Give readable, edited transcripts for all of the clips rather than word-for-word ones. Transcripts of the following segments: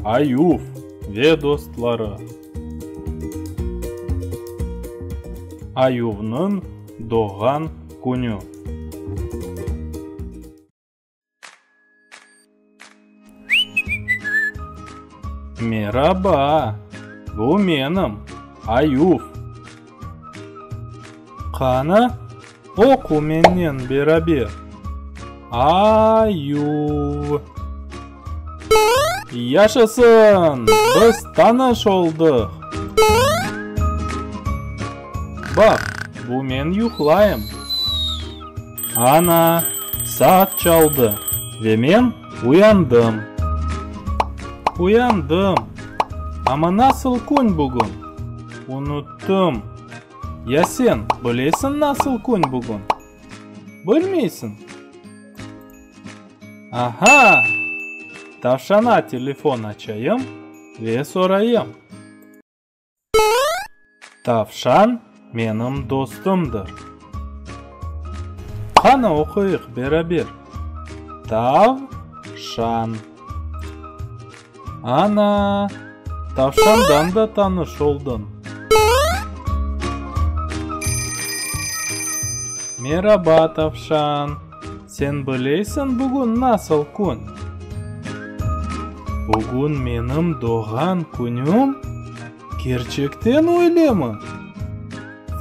Ayuv ve dostları. Ayuvnıñ doğğan künü. Meraba! Bu menim, Ayuv. Qani, oqu mennen beraber, A-yuv. Yaşasın! Biz tanış oldıq! Baq, bu men yuqlayım. Ana, saat çaldı ve men uyandım. Uyandım, amma nasıl kün bugün? Unuttım. Ya sen bilesiñ nasıl kün bugün? Bilmeysiñ? Aha! Tavşana telefon açayım ve sorayım. Tavşan menim dostumdır. Qani oquyıq beraber. Tav-şan. Ana, tavşandan da tanış oldıñ. Meraba, tavşan! Sen bilesiñ bugün nasıl kün? Bugün menim doğğan künüm? Kerçekten öylemi?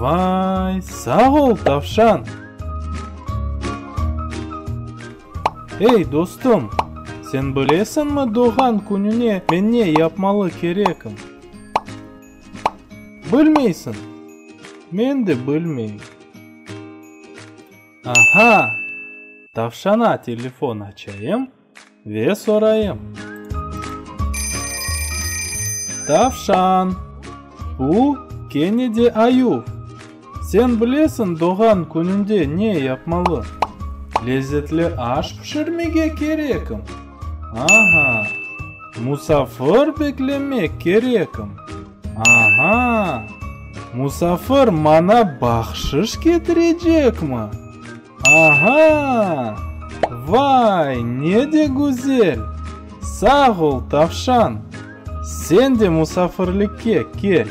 Vay, sağ ol, tavşan! Ey, dostum, sen bilesiñmi doğğan kününe men ne yapmalı kerekim? Bilmeysiñ? Men de bilmeyim. Aha! Tavşana telefon açayım ve sorayım. Tavşan, bu kene de ayuv. Sen bilesiñ doğğan kününde ne yapmalı? Lezetli aş pişirmege kerekim? Aha! Musafir beklemek kerekim? Aha! Musafir maña bahşış ketirecekmi? Aha! Vay, ne de güzel! Sağ ol, tavşan! Sen de musafirlikke kel!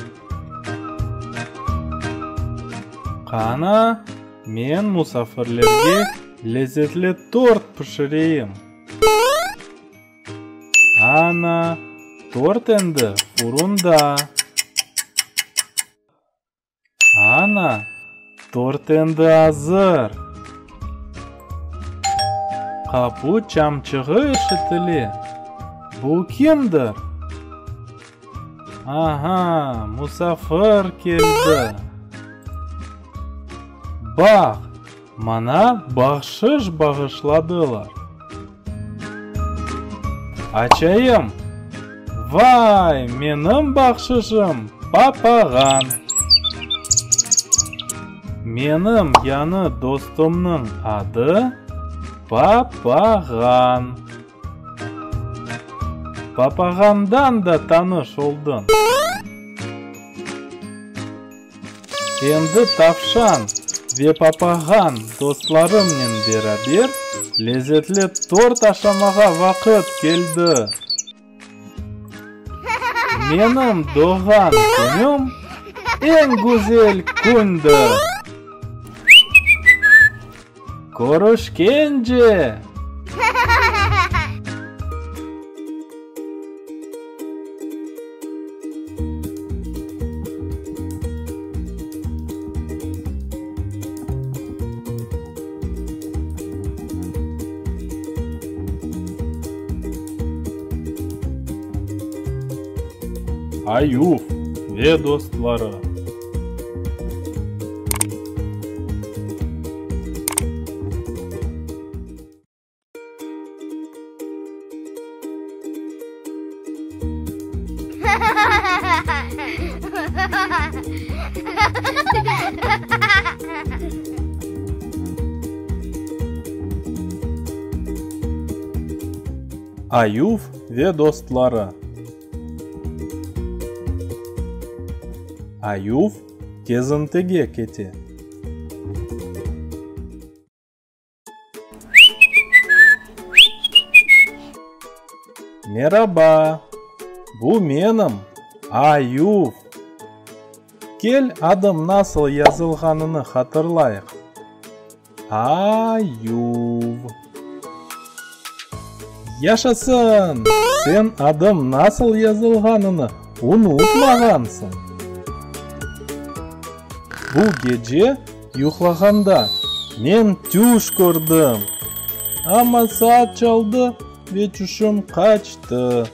Qana, men musafirlerge lezetli tort pişireyim. Ana, tort endi furunda. Ana, tort endi azır. Qapu çamçığı eşitile. Bu kimdir? Aha, musafir keldi. Baq, maña bahşış bağışladılar. Açayım! Vay, menim bahşışım, papağan! Menim yañı dostumnıñ adı Papağan. Papağandan da tanış oldıñ. Endi tavşan ve papağan dostlarımnen beraber lezetli tort aşamağa vaqıt keldi. Menim doğğan künüm eñ güzel kündir! Körüşkence! Ayuv ve dostları. Ayuv ve dostları. Ayuv kezintige kete. Meraba! Bu menim, Ayuv! Kel, adım nasıl yazılğanını hatırlayıq. Ayuv. Yaşasın! Sen adım nasıl yazılğanını unutmağansıñ. Bu gece yuqlağanda men tüş kördim. Amma saat çaldı ve tüşüm qaçtı.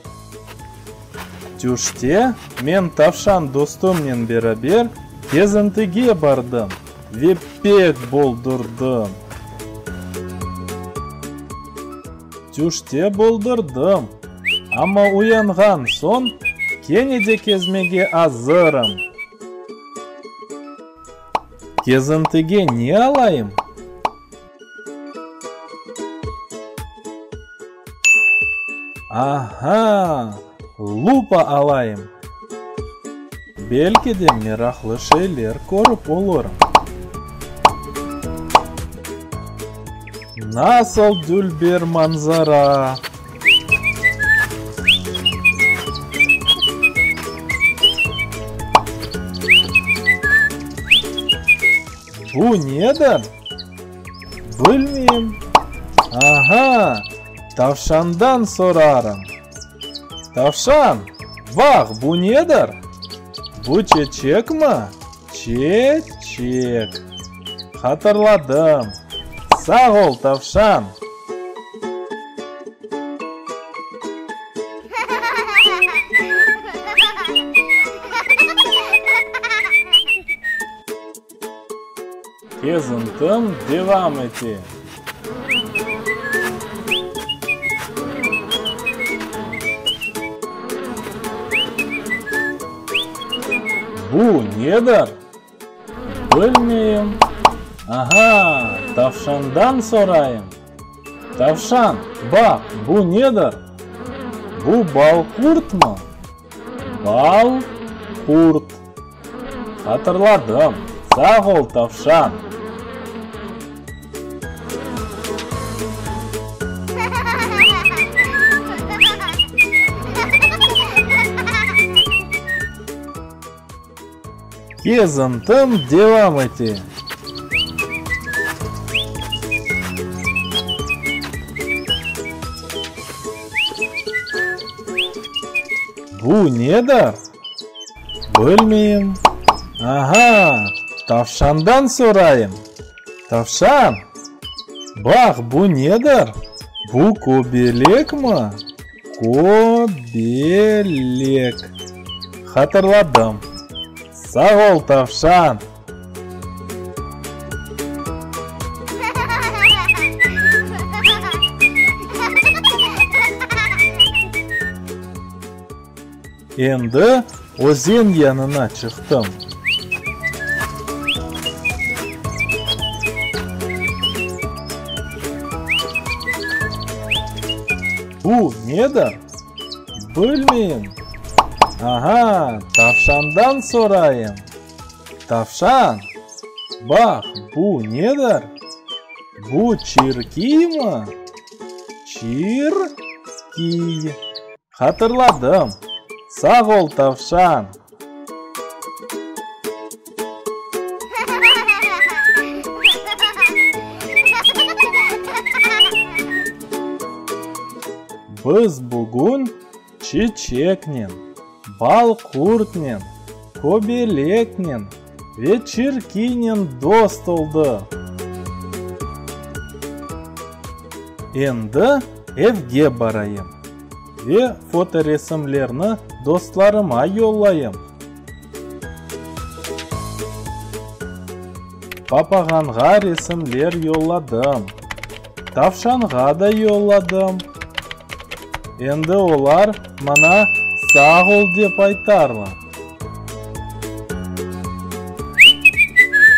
Tüşte men tavşan dostumnen beraber kezintige bardım ve pek boldurdım. Tüşte boldurdım, amma uyanğan soñ kene de kezmege azırım. Kezintige ne alayım? Aha, lupa alayım! Belki de meraqlı şeyler körip olurım. Nasıl dülber manzara! Bu nedir? Bilmeyim. Aha, tavşandan sorarım. Tavşan, baq, bu nedir? Bu çeçekmi? Çeçek. Hatırladım. Sağ ol, tavşan! Kezintim devam ete. Bu nedir? Bilmeyim. Aha, tavşandan sorayım. Tavşan, baq, bu nedir? Bu balqurtmı? Balqurt. Hatırladım. Sağ ol, tavşan! Kezintim devam ete. Bu nedir? Bilmeyim. Aha, tavşandan sorayım. Tavşan, baq, bu nedir? Bu kobelekmi? Kobelek. Hatırladım. Sağ ol, tavşan! Endi özen yanına çıqtım. Bu nedir? Bilmeyim. Aha, tavşandan sorayım. Tavşan, baq, bu nedir? Bu çirkiymi? Çirkiy. Hatırladım. Sağ ol, tavşan! Biz bugün çiçeknen, balqurtnen, kobeleknen ve çirkiynen dost oldıq. Endi evge barayım ve fotoresimlerni dostlarıma yollayım. Papağanğa resimler yolladım, tavşanğa da yolladım. Endi olar maña sağ ol dep aytarlar.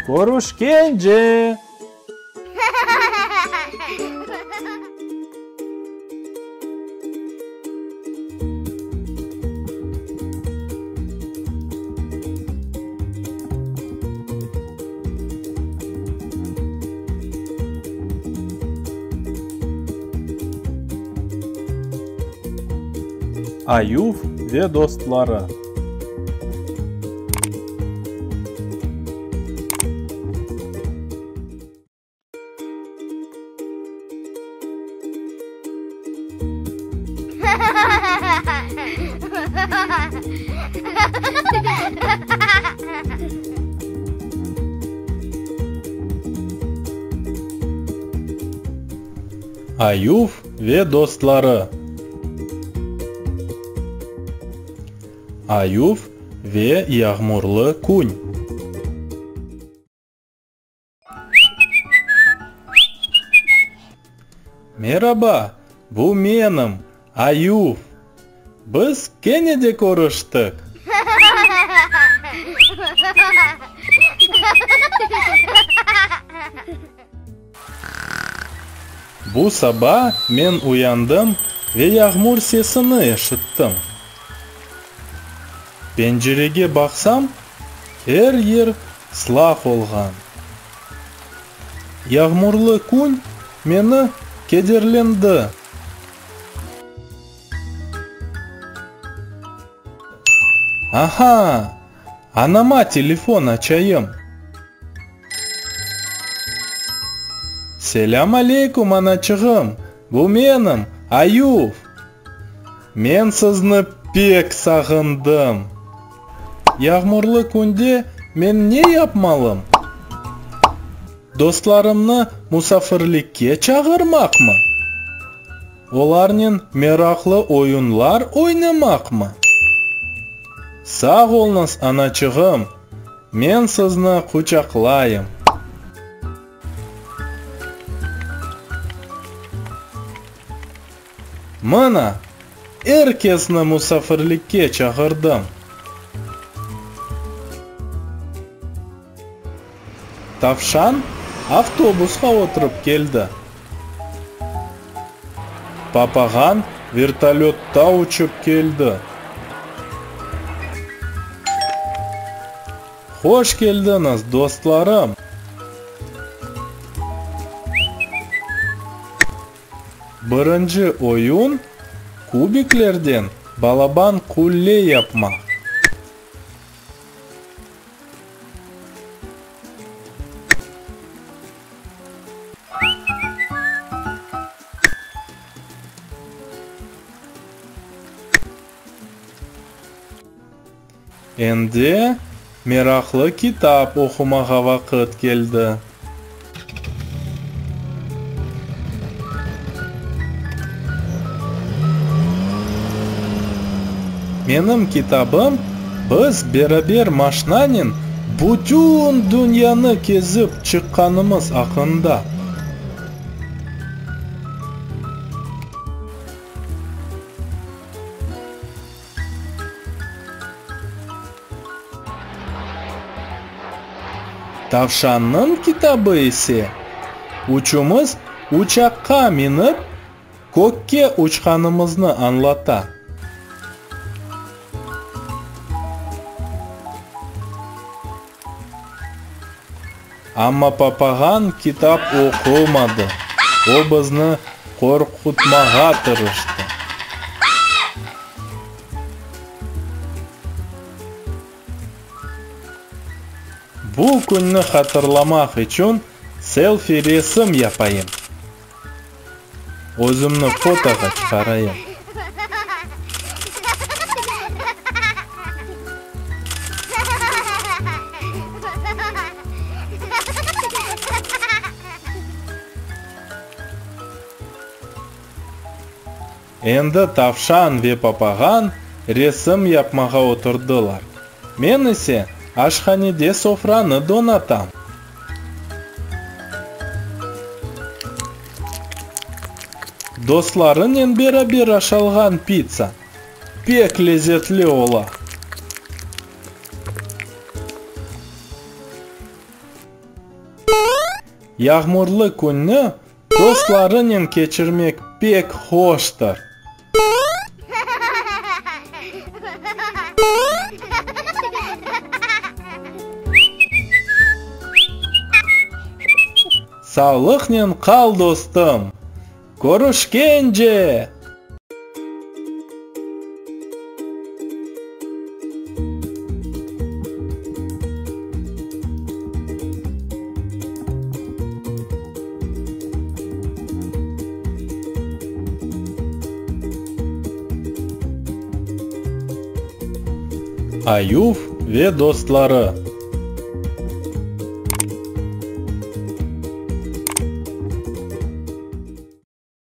Körüşkence! Ayuv ve dostları. Ayuv ve dostları. Ayuv ve yağmurlı kün. Meraba, bu menim, Ayuv. Biz kene de körüştik. Bu saba men uyandım ve yağmur sesini eşittim. Pencerege baqsam, er yer sılaq olğan. Yağmurlı kün meni kederlendi. Aha, anama telefon açayım. Selâm aleyküm, anaçığım, bu menim, Ayuv. Men sizni pek sağındım. Yağmurlı künde men ne yapmalım? Dostlarımnı musafirlikke çağırmaqmı? Olarnen meraqlı oyunlar oynamaqmı? Sağ oluñız, anaçığım, men sizni quçaqlayım. Mına, er kesni musafirlikke çağırdım. Tavşan avtobusqa oturıp keldi. Papağan vertolötta uçıp keldi. Hoş keldiñiz, dostlarım! Birinci oyun, kubiklerden balaban qulle yapmaq. Endi meraqlı kitap oqumağa vaqıt keldi. Menim kitabım biz beraber maşnanen bütün dünyanı kezip çıqqanımız aqqında. Tavşannıñ kitabı ise, üçümiz uçaqqa minip, kökke uçqanımıznı añlata. Amma papağan kitap oqumadı, o bizni qorqutmağa tırıştı. Bu künni hatırlamaq içün selfi resim yapayım. Özümni fotoğa çıqarayım. Endi tavşan ve papağan resim yapmağa oturdılar. Men ise aşhanede sofranı donatam. Dostlarınen beraber aşalğan pitsa pek lezetli ola. Yağmurlı künni Dostlarınen keçirmek pek hoştır. Sağlıqnen qal, dostum! Körüşkence! Ayuv ve dostları.